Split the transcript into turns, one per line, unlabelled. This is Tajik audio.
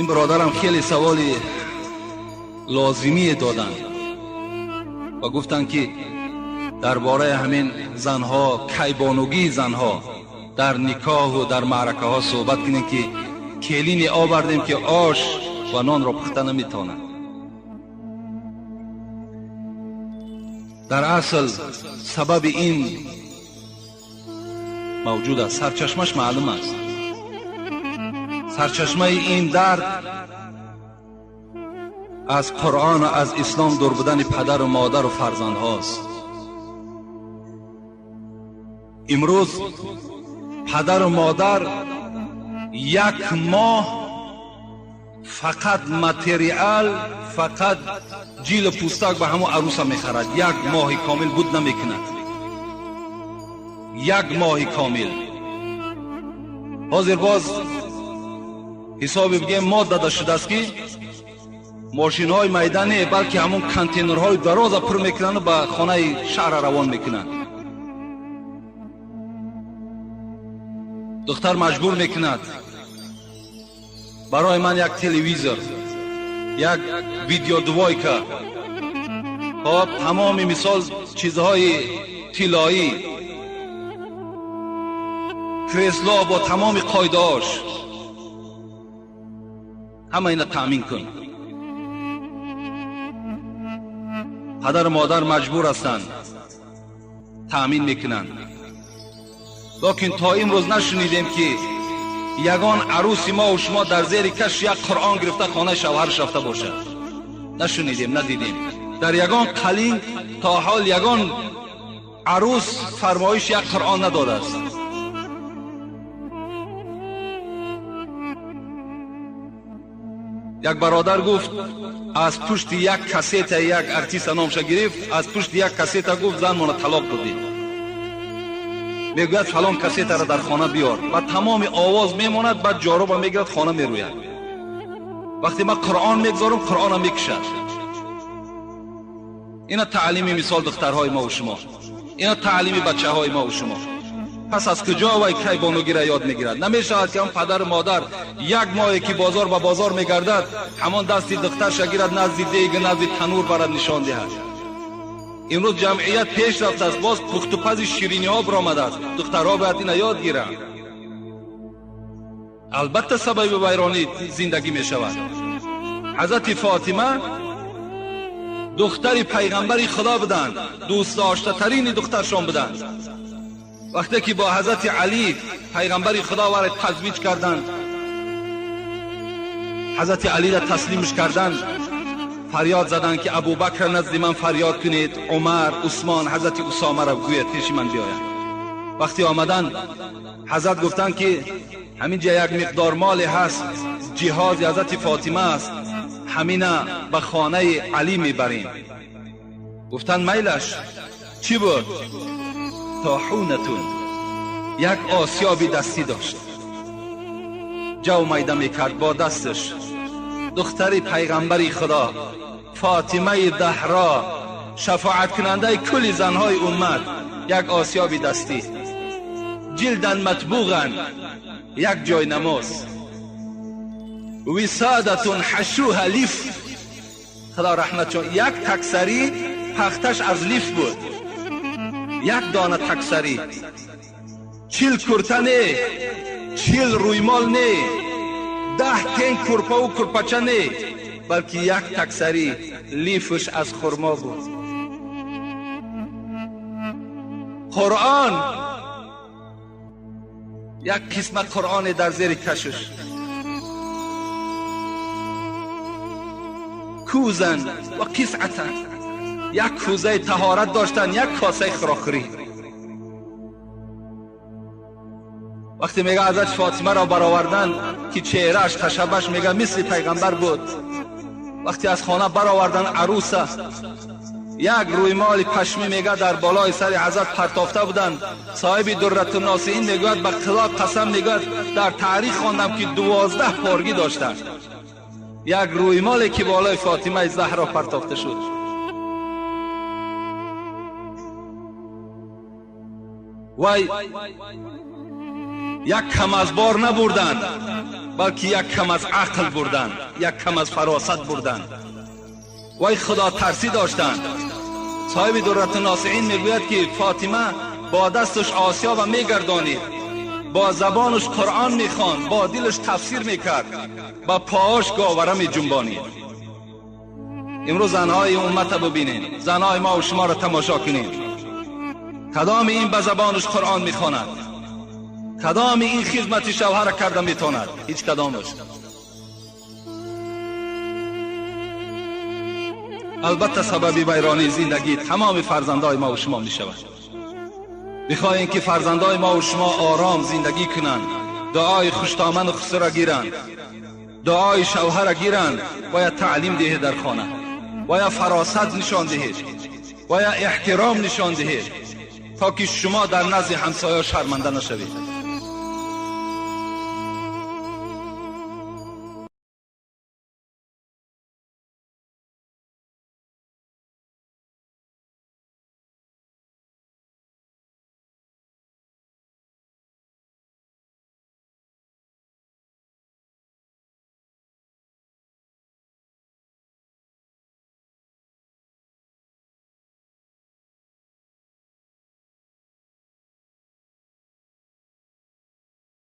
Ин бародарам хеле саволи лозимие доданд ва гуфтанд, ки дар бораи ҳамин занҳо, кайбонугии занҳо дар никоҳу дар маъракаҳо суҳбат кунем, ки келине овардем, ки ош ва нонро пухта наметавонад. Дар асл сабаби ин мавҷуд аст, сарчашмаш маълум аст. Сарчашмаи ин дард аз Қуръон ва аз ислом дур будани падару модару фарзандҳост. Имрӯз падару модар як моҳ фақат материал, фақат ҷилу пӯстак ба ҳамон арӯса мехарад. Як моҳи комил буд намекунад, як моҳи комил. Ҳозир боз ҳисоби бигем мод дада шудааст, ки мошинҳои майда не, балки ҳамон контейнерҳои дароза пур мекунанду ба хонаи шаҳра равон мекунанд. Духтар маҷбур мекунад: барои ман як телевизор, як видеодвойка, хоб тамоми мисол чизҳои тиллоӣ, кресло бо тамоми қоидаҳош, ҳама ина таъмин кун. Падару модар маҷбур ҳастанд, таъмин мекунанд. Лекин то имрӯз нашунидем, ки ягон арӯси мо ва шумо дар зери каш як Қуръон гирифта хонаи шавҳараш рафта бошад. Нашунидем, надидем. Дар ягон қалин то ҳол ягон арӯс фармоиш як Қуръон надодааст. Як бародар гуфт, аз пушти як кассета як артиста номша гирифт, аз пушти як кассета гуфт занмона талоқ додем. Мегӯяд фалон кассетаро дар хона биёр. Ба тамоми овоз мемонад, баъд ҷоруба мегирад, хона мерӯяд. Вақте ман Қуръон мегзорам, Қуръонам мекушад. Ина таълими мисол духтарҳои мо ва шумо, ина таълими бачаҳои мо ва шумо. Пас аз куҷо вай кайбонугиро ёд мегирад? Намешавад, ки он падару модар як моҳе ки бозор ба бозор мегардад, ҳамон дасти духтарша гирад, назди дег, назди танур барад, нишон диҳад. Имрӯз ҷамъият пеш рафтааст, боз пухтупази шириниҳо баромадааст. Духтарҳо бояд ина ёд гиранд. Албатта сабаби вайронии зиндагӣ мешавад. Ҳазрати Фотима духтари пайғамбари Худо буданд, дӯстдоштатарини духтаршон буданд. Вақте ки бо ҳазрати Алӣ пайғамбари Худо вара тазвиҷ карданд, ҳазрати Алиро таслимш карданд, фарёд заданд, ки Абубакр назди ман фарёд кунед, Умар, Усмон, ҳазрати Усомаро гӯяд пеши ман биёяд. Вақте омаданд, ҳазрат гуфтанд, ки ҳамин ҷа як миқдор моле ҳаст, ҷиҳози ҳазрати Фотима аст, ҳамина ба хонаи Алӣ мебарем. Гуфтанд майлаш. Чӣ буд? Тоҳунатун, як осиёби дастӣ дошт, ҷав майда мекард бо дасташ. Духтари пайғамбари Худо Фотимаи Заҳро, шафоаткунандаи кулли занҳои уммат, як осиёби дастӣ, ҷилдан матбуған, як ҷой намоз, висодатун ҳашуҳа лиф, Худо раҳмат чон, як таксарӣ пахташ аз лиф буд, як дона таксарӣ, 40 курта не, 40 рӯймол не, 10 тен курпаву курпача не, балки як таксарӣ лифш аз хурмо буд. Қуръон, як қисмат Қуръоне дар зери кашш, кӯзан ва қисъатан, як кӯзаи таҳорат доштанд, як косаи хӯрокхӯрӣ. Вақте мега ҳазрати Фотимаро бароварданд, ки чеҳрааш ташаббаш мега мисли пайғамбар буд. Вақте аз хона бароварданд арӯса, як рӯймоли пашмӣ мега дар болои сари ҳазрат партофта буданд. Соҳиби Дурратунносиин мегӯяд, ба қилоқ қасам мегӯяд, дар таърих хондам, ки 12 поргӣ доштанд. Як рӯймоле ки болои Фотимаи Заҳро партофта шуд. Вай Як кам аз бор набурданд, балки як кам аз ақл бурданд, як кам аз фаросат бурданд. Вай худо тарсӣ доштанд. Соҳиби Дуррату Носиин мегӯяд, ки Фотима бо дасташ осиёба мегардонид, бо забонаш Қуръон мехонд, бо дилаш тафсир мекард, ба поаш говара меҷунбонид. Имрӯз занҳои уммата бубинед, занҳои мо ва шуморо тамошо кунед. Кадоми ин ба забонаш Қуръон мехонад? Кадоми ин хизмати шавҳара карда метавонад? Ҳеҷ кадомаш. Албатта сабаби вайронии зиндагӣ тамоми фарзандои мо ва шумо мешавад. Мехоҳем, ки фарзандои мо ва шумо ором зиндагӣ кунанд, дуои хуштоману хусура гиранд, дуои шавҳара гиранд. Бояд таълим диҳед дар хона, бояд фаросат нишон диҳед, бояд эҳтиром нишон диҳед, то ки шумо дар назди ҳамсоя шарманда нашавед.